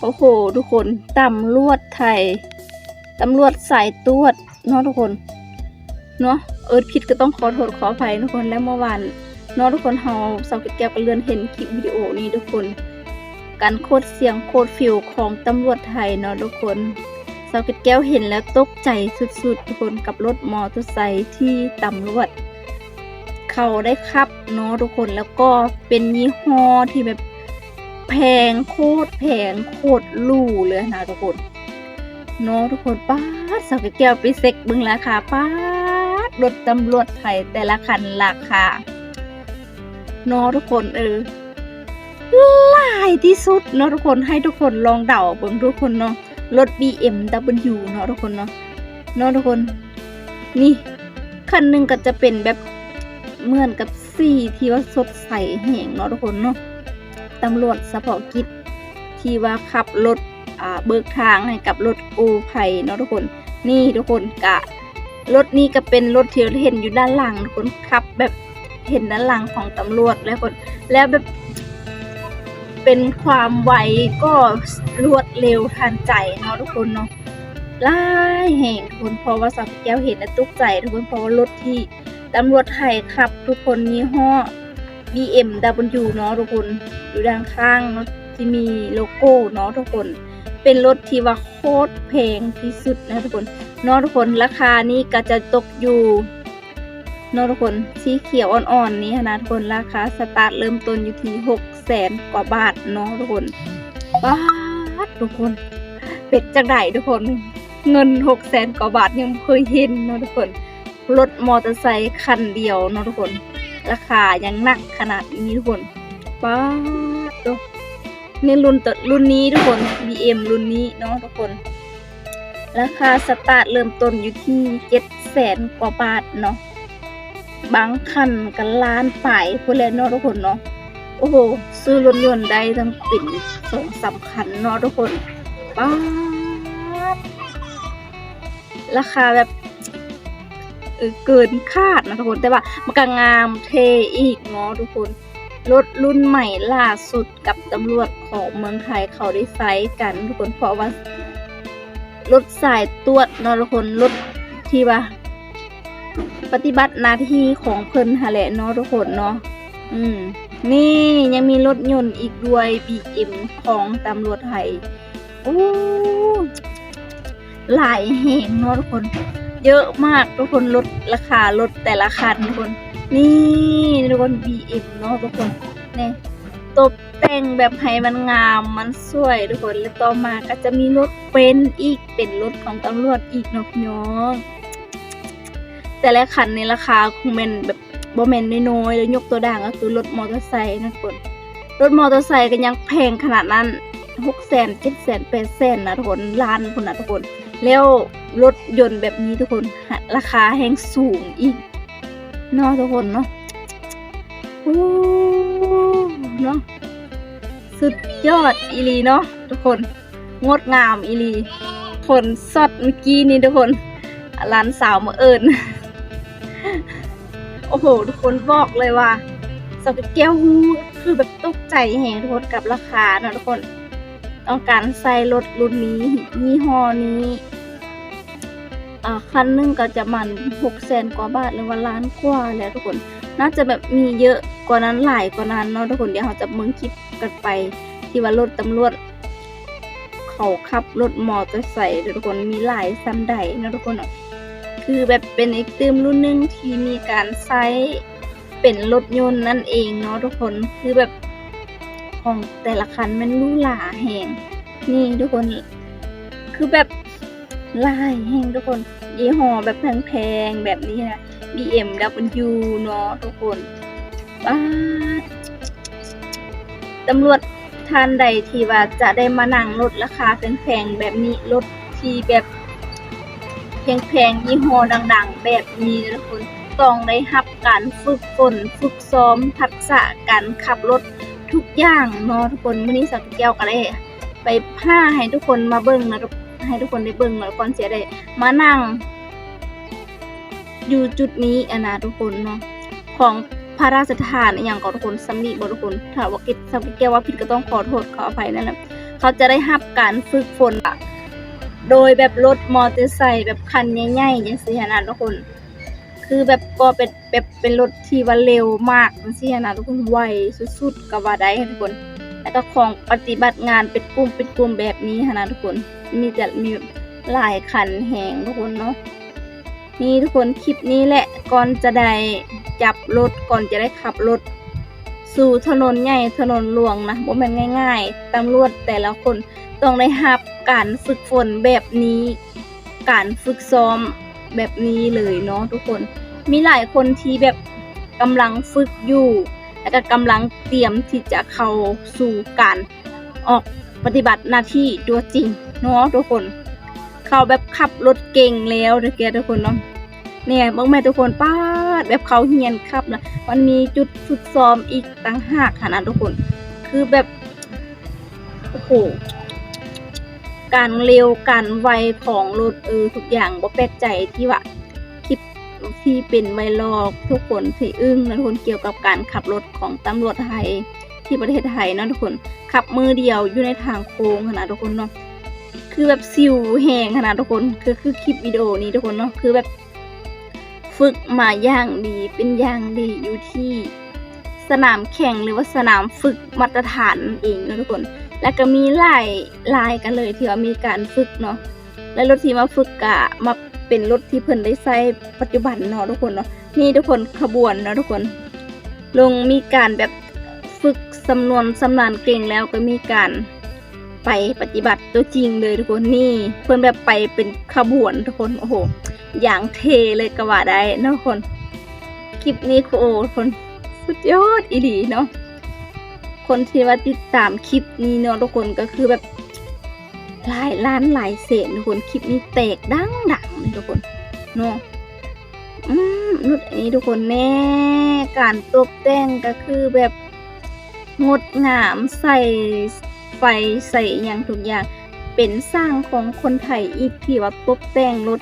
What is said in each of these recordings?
ໂອ້ໂຫ ທຸກຄົນ ຕຳຫຼວດໄທ ຕຳຫຼວດສາຍຕວດເນາະທຸກຄົນເນາະ ເອີ້ນຜິດກໍຕ້ອງຂໍໂທດຂໍອະໄພທຸກຄົນ. ແລ້ວເມື່ອວານເນາະທຸກຄົນ ເຮົາ ສາວເກັດແກ້ວກໍເລື່ອນເຫັນຄລິບວິດີໂອນີ້ທຸກຄົນ ການໂຄດສຽງໂຄດຟິວຂອງຕຳຫຼວດໄທເນາະທຸກຄົນ. ສາວເກັດແກ້ວເຫັນແລ້ວຕົກໃຈສຸດໆທຸກຄົນ ກັບລົດມໍເຕີໄຊທີ່ຕຳຫຼວດເຂົາໄດ້ຂັບເນາະທຸກຄົນ. ແລ້ວກໍເປັນຍີ່ຫໍ້ທີ່ແບບ ແພງ ໂຄດແພງ ໂຄດຫຼູເລີຍນະທຸກຄົນເນາະທຸກຄົນ. ປາດ ສາວແກ້ວໄປເຊັກເບິ່ງລາຄາ ປາດ ລົດຕຳຫຼວດໄທແຕ່ລະຄັນລາຄາເນາະທຸກຄົນ ເອີ ຫຼາຍທີ່ສຸດເນາະທຸກຄົນ. ໃຫ້ທຸກຄົນລອງເດົາເບິ່ງທຸກຄົນເນາະ ລົດ ບີເອັມດັບເບິນຢູ ເນາະທຸກຄົນເນາະ ເນາະທຸກຄົນ. ນີ້ ຄັນໜຶ່ງກໍຈະເປັນແບບເໝືອນກັບສີທີ່ວ່າສົດໃສແຮງເນາະທຸກຄົນເນາະ. ຕຳຫຼວດສະເພາະກິດທີ່ວ່າຂັບລົດ ອ່າ ເບີກທາງໃຫ້ກັບລົດກູ້ໄພເນາະທຸກຄົນ. ນີ້ທຸກຄົນ ກະລົດນີ້ກໍເປັນລົດທີ່ເຫັນຢູ່ດ້ານຫຼັງທຸກຄົນ ຂັບແບບເຫັນດ້ານຫຼັງຂອງຕຳຫຼວດ ແລ້ວຄົນ ແລ້ວແບບເປັນຄວາມໄວກໍລວດເລັວທັນໃຈເນາະທຸກຄົນເນາະ. ຫຼາຍແຮງທຸກຄົນ ເພາະວ່າສາວແກ້ວເຫັນແລ້ວຕົກໃຈທຸກຄົນ ເພາະວ່າລົດທີ່ຕຳຫຼວດໄທຂັບທຸກຄົນ ຍີ່ຫໍ້ ບີເອັມດັບເບິນຢູ ເນາະທຸກຄົນ. ຢູ່ດ້ານຂ້າງເນາະ ທີ່ມີໂລໂກ້ເນາະທຸກຄົນ ເປັນລົດທີ່ວ່າໂຄດແພງທີ່ສຸດນະທຸກຄົນເນາະທຸກຄົນ. ລາຄານີ້ກໍຈະຕົກຢູ່ ເນາະທຸກຄົນ ສີຂຽວອ່ອນໆນີ້ຫັ້ນນະທຸກຄົນ ລາຄາສະຕາດເລີ່ມຕົ້ນຢູ່ທີ່ຫົກແສນກວ່າບາດເນາະທຸກຄົນ. ປາດ ທຸກຄົນ ເປັນຈັ່ງໃດທຸກຄົນ ເງິນຫົກແສນກວ່າບາດຍັງບໍ່ເຄີຍເຫັນເນາະທຸກຄົນ. ລົດມໍເຕີໄຊຄັນດຽວເນາະທຸກຄົນ ລາຄາຍັງໜັກຂະໜາດນີ້ທຸກຄົນ. ປາດໂທ້ ໃນລຸ້ນ ລຸ້ນນີ້ທຸກຄົນ ບີເອັມລຸ້ນນີ້ເນາະທຸກຄົນ ລາຄາສະຕາດເລີ່ມຕົ້ນຢູ່ທີ່ເຈັດແສນກວ່າບາດເນາະ ບາງຄັນກໍລ້ານປາຍພຸ້ນແຫຼະເນາະທຸກຄົນເນາະ. ໂອ້ໂຫ ຊື້ລົດຍົນໄດ້ຕັ້ງເປັນສອງສາມຄັນເນາະທຸກຄົນ. ປາດ ລາຄາແບບ ເອີ ເກີນຄາດນະທຸກຄົນ ແຕ່ວ່າມັນກໍງາມເທ່ອີກເນາະທຸກຄົນ. ລົດລຸ້ນໃໝ່ລ່າສຸດກັບຕຳຫຼວດຂອງເມືອງໄທເຂົາໄດ້ໃຊ້ກັນທຸກຄົນ ເພາະວ່າລົດສາຍຕວດເນາະທຸກຄົນ ລົດທີ່ວ່າປະຕິບັດໜ້າທີ່ຂອງເພິ່ນຫັ້ນແຫຼະເນາະທຸກຄົນເນາະ. ອືມ ນີ້ຍັງມີລົດຍົນອີກດ້ວຍ ບີເອັມຂອງຕຳຫຼວດໄທ. ໂອ້ ຫຼາຍແຮງເນາະທຸກຄົນ ເຍອະມາກທຸກຄົນ. ລົດ ລາຄາລົດແຕ່ລະຄັນທຸກຄົນ ນີ້ທຸກຄົນ ບີເອັມເນາະທຸກຄົນ ນີ້ ຕົບແຕ່ງແບບໃຫ້ມັນງາມມັນສວຍທຸກຄົນ. ແລະຕໍ່ມາກໍຈະມີລົດເບັນອີກ ເປັນລົດຂອງຕຳຫຼວດອີກເນາະພີ່ນ້ອງ. ແຕ່ລະຄັນນີ້ລາຄາຄົງແມ່ນແບບ ບໍ່ແມ່ນນ້ອຍໆ ແລ້ວຍົກຕົວຢ່າງກໍຄືລົດມໍເຕີໄຊນະທຸກຄົນ. ລົດມໍເຕີໄຊກໍຍັງແພງຂະໜາດນັ້ນ ຫົກແສນ ເຈັດແສນ ແປດແສນນະທຸກຄົນ ລ້ານພຸ້ນນະທຸກຄົນ. ແລ້ວລົດຍົນແບບນີ້ທຸກຄົນ ລາຄາແຮງສູງອີກເນາະທຸກຄົນເນາະ. ໂອ້ ເນາະ ສຸດຍອດອີ່ຫຼີເນາະທຸກຄົນ. ງົດງາມອີ່ຫຼີ. ຄົນຊັອດມື້ກີ້ນີ້ທຸກຄົນ ຫຼານສາວມາເອີ້ນ. ໂອ້ໂຫ ທຸກຄົນ ບອກເລີຍວ່າສາວແກ້ວຮູ້ ຄືແບບຕົກໃຈແຮງທຸກຄົນ ກັບລາຄາເນາະທຸກຄົນ. ຕ້ອງການໃຊ້ລົດລຸ້ນນີ້ ຍີ່ຫໍ້ນີ້ ອ່າ ຄັນໜຶ່ງກໍຈະປະມານຫົກແສນກວ່າບາດ ຫຼືວ່າລ້ານກວ່າແຫຼະທຸກຄົນ. ໜ້າຈະແບບມີເຍອະກວ່ານັ້ນ ຫຼາຍກວ່ານັ້ນເນາະທຸກຄົນ. ດຽວເຮົາຈະເບິ່ງຄລິບກັນໄປ ທີ່ວ່າລົດຕຳຫຼວດ ເຂົາຂັບລົດມໍເຕີໄຊເດີທຸກຄົນ ມີຫຼາຍສ່ຳໃດເນາະທຸກຄົນເນາະ. ຄືແບບເປັນອີກຕື່ມລຸ້ນໜຶ່ງທີ່ມີການໃຊ້ເປັນລົດຍົນນັ້ນເອງເນາະທຸກຄົນ. ຄືແບບຂອງແຕ່ລະຄັນແມ່ນຫຼູຫຼາແຮງ ນີ້ທຸກຄົນ ຄືແບບຫຼາຍແຮງທຸກຄົນ. ຍີ່ຫໍ້ແບບແພງໆແບບນີ້ນະ ບີເອັມດັບເບິນຢູເນາະທຸກຄົນ. ປາດ ຕຳຫຼວດທ່ານໃດທີ່ວ່າຈະໄດ້ມານັ່ງລົດລາຄາແພງໆແບບນີ້ ລົດທີ່ແບບແພງໆ ຍີ່ຫໍ້ດັງໆແບບນີ້ນະທຸກຄົນ ຕ້ອງໄດ້ຮັບການຝຶກຝົນຝຶກຊ້ອມທັກສະການຂັບລົດທຸກຢ່າງເນາະທຸກຄົນ. ມື້ນີ້ສາວແກ້ວກໍໄດ້ໄປຫາໃຫ້ທຸກຄົນມາເບິ່ງນະ ໃຫ້ທຸກຄົນໄດ້ເບິ່ງເນາະ ກ່ອນຊິໄດ້ມານັ່ງ ຢູ່ຈຸດນີ້ຫັ້ນນະທຸກຄົນເນາະ. ຂອງພະລາຊະທານອີ່ຫຍັງກໍທຸກຄົນ ຊຳນີ້ບໍ່ທຸກຄົນ? ຖ້າວ່າເກັດ ຊຳແກ້ວວ່າຜິດກໍຕ້ອງຂໍໂທດຂໍອະໄພນັ້ນແຫຼະ. ຄ ເຂົາຈະໄດ້ຮັບການຝຶກຝົນ ໂດຍແບບລົດມໍເຕີໄຊແບບຄັນໃຫຍ່ໆ ຈັ່ງຊີ້ຫັ້ນນະທຸກຄົນ. ຄືແບບກໍເປັນ ແບບເປັນລົດທີ່ວ່າເລັວມາກຈັ່ງຊີ້ຫັ້ນນະທຸກຄົນ, ໄວສຸດໆກໍວ່າໄດ້ທຸກຄົນ. ແລ້ວກໍຂອງປະຕິບັດງານເປັນກຸ່ມເປັນກຸ່ມແບບນີ້ຫັ້ນນະທຸກຄົນ, ມີແຕ່ ມີຫຼາຍຄັນແຮງທຸກຄົນເນາະ. ນີ້ທຸກຄົນ, ຄລິບນີ້ແຫຼະ ກ່ອນຈະໄດ້ຈັບລົດ ກ່ອນຈະໄດ້ຂັບລົດສູ່ຖະໜົນໃຫຍ່ຖະໜົນຫຼວງນະ ບໍ່ແມ່ນງ່າຍໆ. ຕຳຫຼວດແຕ່ລະຄົນຕ້ອງໄດ້ຮັບການຝຶກຝົນແບບນີ້ ການຝຶກຊ້ອມແບບນີ້ເລີຍເນາະທຸກຄົນ. ມີຫຼາຍຄົນທີ່ແບບກຳລັງຝຶກຢູ່ ແລ້ວກໍກຳລັງຕຽມທີ່ຈະເຂົ້າສູ່ການອອກປະຕິບັດໜ້າທີ່ຕົວຈິງເນາະທຸກຄົນ. ເຂົາແບບຂັບລົດເກັ່ງແລ້ວເດີແກທຸກຄົນເນາະ. ແນ່ ເບິ່ງແມ່ທຸກຄົນ, ປາດ ແບບເຂົາຮຽນຂັບນະ ມັນມີຈຸດຝຶກຊ້ອມອີກຕ່າງຫາກຫັ້ນນະທຸກຄົນ. ຄືແບບ ໂອ້ໂຫ ການເລັວການໄວຂອງລົດ ເອີ ທຸກຢ່າງ. ບໍ່ແປກໃຈທີ່ວ່າຄລິບທີ່ເປັນໄວຣັລທຸກຄົນຊິອຶ້ງນະທຸກຄົນ ກ່ຽວກັບການຂັບລົດຂອງຕຳຫຼວດໄທ ທີ່ປະເທດໄທເນາະທຸກຄົນ. ຂັບມືດຽວຢູ່ໃນທາງໂຄ້ງຫັ້ນນະທຸກຄົນເນາະ, ຄືແບບຊິວແຮງຫັ້ນນະທຸກຄົນ. ຄື ຄືຄລິບວິດີໂອນີ້ທຸກຄົນເນາະ ຄືແບບ ຝຶກມາຢ່າງດີ ເປັນຢ່າງດີຢູ່ທີ່ສະໜາມແຂ່ງ ຫຼືວ່າສະໜາມຝຶກມາດຕະຖານນັ້ນເອງເນາະທຸກຄົນ. ແລ້ວກໍມີຫຼາຍລາຍກັນເລີຍທີ່ວ່າມີການຝຶກເນາະ, ແລະ ລົດທີ່ມາຝຶກກະມາເປັນລົດທີ່ເພິ່ນໄດ້ໃຊ້ປັດຈຸບັນເນາະທຸກຄົນເນາະ. ນີ້ທຸກຄົນ ຂະບວນເນາະທຸກຄົນ ລົງ ມີການແບບຝຶກຊຳນວນຊຳນານເກັ່ງ ແລ້ວກໍມີການ ໄປປະຕິບັດຕົວຈິງເລີຍທຸກຄົນ. ນີ້ເພິ່ນແບບໄປເປັນຂະບວນທຸກຄົນ. ໂອ້ໂຫ ຢ່າງເທ່ເລີຍກໍວ່າໄດ້ເນາະທຸກຄົນ. ຄລິບນີ້ ໂອ້ ທຸກຄົນ ສຸດຍອດອີ່ຫຼີເນາະ. ຄົນທີ່ວ່າຕິດຕາມຄລິບນີ້ເນາະທຸກຄົນ ກໍຄືແບບຫຼາຍລ້ານຫຼາຍແສນທຸກຄົນ. ຄລິບນີ້ແຕກດັງໆເລີຍທຸກຄົນເນາະ. ອືມ ລຸດອັນນີ້ທຸກຄົນແນ່ ການຕົບແຕ່ງກໍຄືແບບ ງົດງາມ ໃສ່ໄຟໃສ່ຫຍັງທຸກຢ່າງ ເປັນຊ່າງຂອງຄົນໄທອີກ ທີ່ວ່າຕົບແຕ່ງລົດ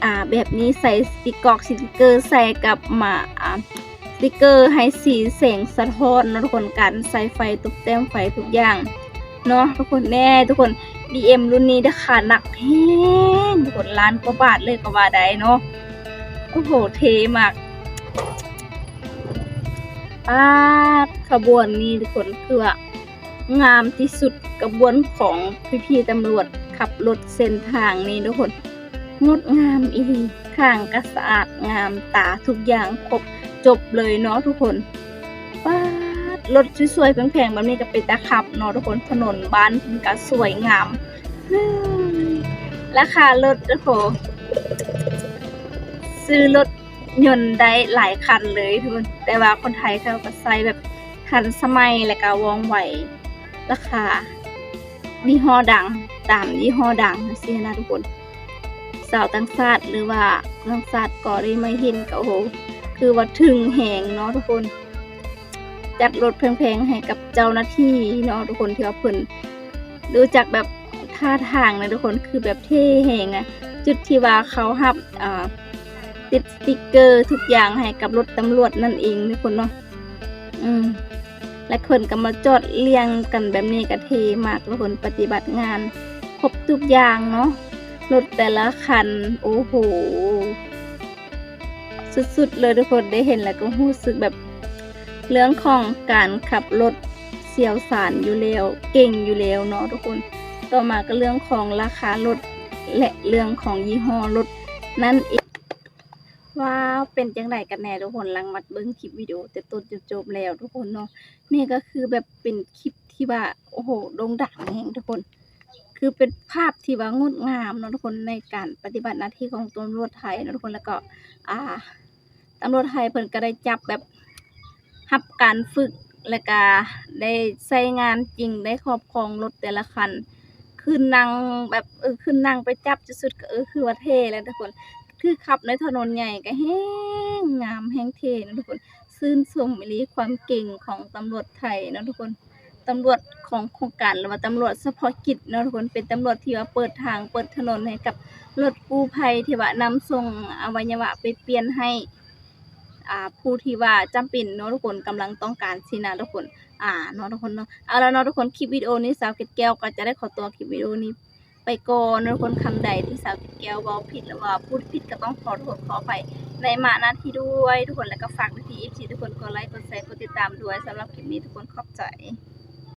ອ່າ ແບບນີ້ ໃສ່ສະຕິກກອກສະຕິກເກີໃສ່ກັບມາ ອ່າ ສະຕິກເກີໃຫ້ສີແສງສະທ້ອນເນາະທຸກຄົນ. ການໃສ່ໄຟຕົບແຕ່ງໄຟທຸກຢ່າງເນາະທຸກຄົນ. ແນ່ທຸກຄົນ ບີເອັມລຸ້ນນີ້ລາຄາໜັກແຮງທຸກຄົນ ລ້ານກວ່າບາດເລີຍກໍວ່າໄດ້ເນາະ. ໂອ້ໂຫ ເທ່ມາກ. ປາດ ຂະບວນນີ້ທຸກຄົນ ຄືວ່າງາມທີ່ສຸດ ຂະບວນຂອງພີ່ໆຕຳຫຼວດຂັບລົດເສັ້ນທາງນີ້ທຸກຄົນ ງົດງາມອີ່ຫຼີ. ທາງກະສະອາດງາມຕາ ທຸກຢ່າງຄົບຈົບເລີຍເນາະທຸກຄົນ. ປາດ ລົດສວຍໆແພງໆແບບນີ້ກໍເປັນຕາຂັບເນາະທຸກຄົນ. ຖະໜົນບ້ານເພິ່ນກໍສວຍງາມ. ລາຄາລົດ ໂອ້ໂຫ ຊື້ລົດ ຍົນໄດ້ຫຼາຍຄັນເລີຍທຸກຄົນ ແຕ່ວ່າຄົນໄທເຂົາກໍໃຊ້ແບບທັນສະໄໝ ແລ້ວກໍວ່ອງໄວ. ລາຄາຍີ່ຫໍ້ດັງ ຕາມຍີ່ຫໍ້ດັງຈັ່ງຊີ້ນະທຸກຄົນ. ຊາວຕ່າງຊາດ ຫຼືວ່າຕ່າງຊາດກໍໄດ້ມາເຫັນກໍ ໂອ້ໂຫ ຄືວ່າເຖິງແຮງເນາະທຸກຄົນ. ຈັດລົດແພງໆໃຫ້ກັບເຈົ້າໜ້າທີ່ເນາະທຸກຄົນ ທີ່ວ່າເພິ່ນ ດູຈາກແບບທ່າທາງນະທຸກຄົນ ຄືແບບເທ່ແຮງນະ. ຈຸດທີ່ວ່າເຂົາຮັບ ອ່າ ຕິດສະຕິກເກີທຸກຢ່າງໃຫ້ກັບລົດຕຳຫຼວດນັ້ນເອງທຸກຄົນເນາະ. ອືມ ແລະ ເພິ່ນກໍມາຈອດລຽງກັນແບບນີ້ກໍເທ່ມາກທຸກຄົນ. ປະຕິບັດງານຄົບທຸກຢ່າງເນາະ ລົດແຕ່ລະຄັນ ໂອ້ໂຫ ສຸດໆເລີຍທຸກຄົນ. ໄດ້ເຫັນແລ້ວກໍຮູ້ສຶກແບບ ເລື່ອງຂອງການຂັບລົດຊ່ຽວຊານຢູ່ແລ້ວ ເກັ່ງຢູ່ແລ້ວເນາະທຸກຄົນ. ຕໍ່ມາກໍເລື່ອງຂອງລາຄາລົດ ແລະ ເລື່ອງຂອງຍີ່ຫໍ້ລົດນັ້ນເອງ. ວ້າວ ເປັນຈັ່ງໃດກັນແນ່ທຸກຄົນ ຫຼັງມາເບິ່ງຄລິບວິດີໂອແຕ່ຕົ້ນຈົນຈົບແລ້ວທຸກຄົນເນາະ. ນີ້ກໍຄືແບບເປັນຄລິບທີ່ວ່າ ໂອ້ໂຫ ໂດ່ງດັງແຮງທຸກຄົນ. ຄືເປັນພາບທີ່ວ່າງົດງາມເນາະທຸກຄົນ ໃນການປະຕິບັດໜ້າທີ່ຂອງຕຳຫຼວດໄທເນາະທຸກຄົນ. ແລ້ວກໍ ອ່າ ຕຳຫຼວດໄທເພິ່ນກໍໄດ້ຈັບແບບ ຮັບການຝຶກ ແລ້ວກະໄດ້ໃຊ້ງານຈິງ ໄດ້ຄອບຄອງລົດແຕ່ລະຄັນ ຂຶ້ນນັ່ງແບບ ເອີ ຂຶ້ນນັ່ງໄປຈັບ ຈຸດສຸດກໍ ເອີ ຄືວ່າເທ່ແຫຼະທຸກຄົນ. ຄືຂັບໃນຖະໜົນໃຫຍ່ກໍແຮງງາມແຮງເທ່ນະທຸກຄົນ. ຊື່ນຊົມອີ່ຫຼີຄວາມເກັ່ງຂອງຕຳຫຼວດໄທເນາະທຸກຄົນ. ຕຳຫຼວດຂອງໂຄງການ ຫຼືວ່າຕຳຫຼວດສະເພາະກິດເນາະທຸກຄົນ ເປັນຕຳຫຼວດທີ່ວ່າເປີດທາງເປີດຖະໜົນໃຫ້ກັບລົດກູ້ໄພທີ່ວ່ານຳສົ່ງອະໄວຍະວະໄປປ່ຽນໃຫ້ ອ່າ ຜູ້ທີ່ວ່າຈຳເປັນເນາະທຸກຄົນ ກຳລັງຕ້ອງການຊີ້ນະທຸກຄົນ. ອ່າເນາະທຸກຄົນເນາະ. ເອົາລະເນາະທຸກຄົນ ຄລິບວິດີໂອນີ້ສາວເກັດແກ້ວກໍຈະໄດ້ຂໍຕົວຄລິບວິດີໂອນີ້ໄປກ່ອນເນາະທຸກຄົນ. ຄຳໃດທີ່ສາວເກັດແກ້ວເວົ້າຜິດ ຫຼືວ່າພູດຜິດກໍຕ້ອງຂໍໂທດຂໍອະໄພໃນມານະທີ່ດ້ວຍທຸກຄົນ ແລະກໍຝາກໄປທີ່ເອັຟຊີທຸກຄົນ ກົດໄລ ກົດແຊ ກົດຕິດຕາມດ້ວຍ. ສຳລັບຄລິບນີ້ທຸກຄົນຂອບໃຈ.